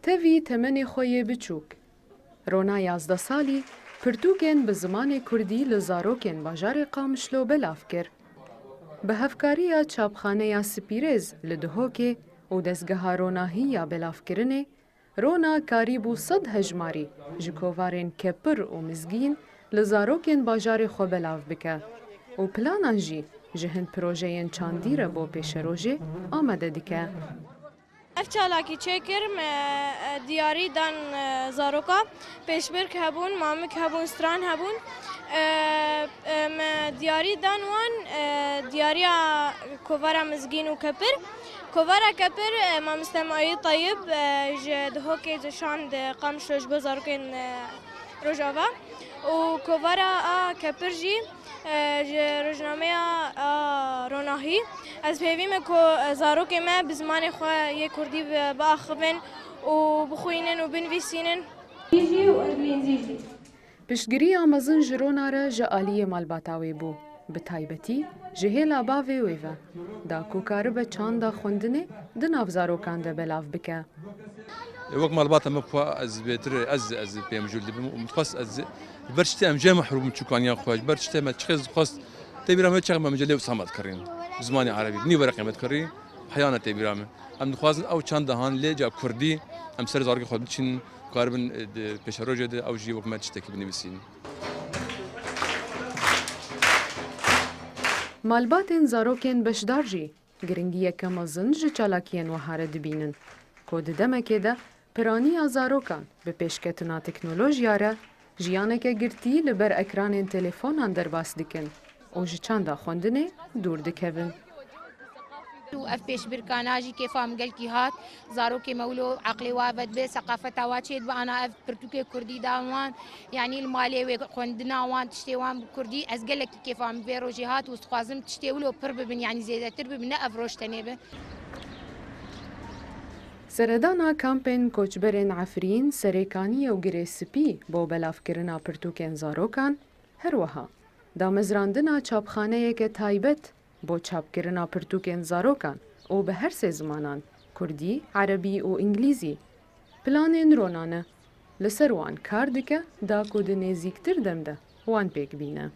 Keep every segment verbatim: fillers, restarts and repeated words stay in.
Tevî temenê xwe yê biçûk, Rona yazdeh salî pirtûkên bi zimanê kurdî li zarokên bajarê Qamişlo belav kir. Bi hevkariya Çapxaneya Spîrêz li Duhokê û Dezgeha Ronahî ya Belavkirinê, Rona karîbû sed hejmarî ji kovarên Kepir û Mizgîn li zarokên bajarê xwe belav bike û planan jî ji hin projeyên çandî re bo pêşerojê amade dike. Ev çalakî çêkir, me, e, diyarî dan, e, zaroka. Pêşbirk hebûn, mamik hebûn, stran hebûn. E, e, me diyarî dan wan, e, diyariya kovara Mizgîn û Kepir. Kovara Kepir, e, mamoste Mayî Tayib, e, ji Duhokê dişand, e, Qamişlo ji bo zarokên, e, Rojava. Û kovara a Kepir jî, e, ji rojnameya a Ronahî. Ez pêvî me ku, e, zarokê me bi zimanê xwe yê kurdî bi-, biaxivin û bixwînin û binivîsînin. Jî û îngilîzî jî. Piştgiriya mezin ji Rona re ji aliyê malbata wê bû, bi taybetî ji hêla bavê wê ve, da ku karibe çanda xwendinê di nav zarokan de belav bike. Wek malbata me ku ez bêtir, ez, ez pêmijûl dibim û min dixwest ez li ber tiştê em jê mehrûm çûkaniya xwe, ji ber tiştê me çiqêz dixwest tê bîra me çax me micelê wisa me dikirîn. Bi zimanê erebî, bi nî wereqê me dikirî, heyana tê bîra me. Em dixwazin ew çanda han lê ca kurdî, em ser zarokê xwe biçin, karibin, e, di pêşerojê de ew jî wek me tiştekî binivîsîn. Malbatên zarokên beşdar jî giringiyeke mezin ji çalakiyên wiha re dibînin, ku di demekê de piraniya zarokan bi pêşketina teknolojiya re jiyaneke girtî li ber ekranên telefonan derbas dikin û ji çanda xwendinê dûr dikevin. Û ev pêşbirkana jî kêfa min gelkî hat. Zarokê me wilo eqlê wa vedibe, seqafeta wa çêdibe, ana ev pirtûkê kurdî da wan, yanî li malê wê xwendina wan, tiştê wan bi kurdî. Ez gelekî kêfa min vê rojê hat û dixwazim tiştê wilo pir bibin, yanî zêdetir bibin, ne ev roj tenê be. Seredana kampên koçberên Efrîn, Serêkaniyê û Girê Spî bo belavkirina pirtûkên zarokan, her wiha damezrandina çapxaneyeke taybet bo çapkirina pirtûkên zarokan û bi her sê zimanan, kurdî, erebî û îngilîzî, planên Rona ne. Li ser wan kar dike da ku di nêzîktir dem de wan pêk bîne.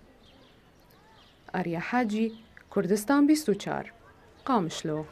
Arya Hacî, Kurdistan bîst û çar, Qamişlo.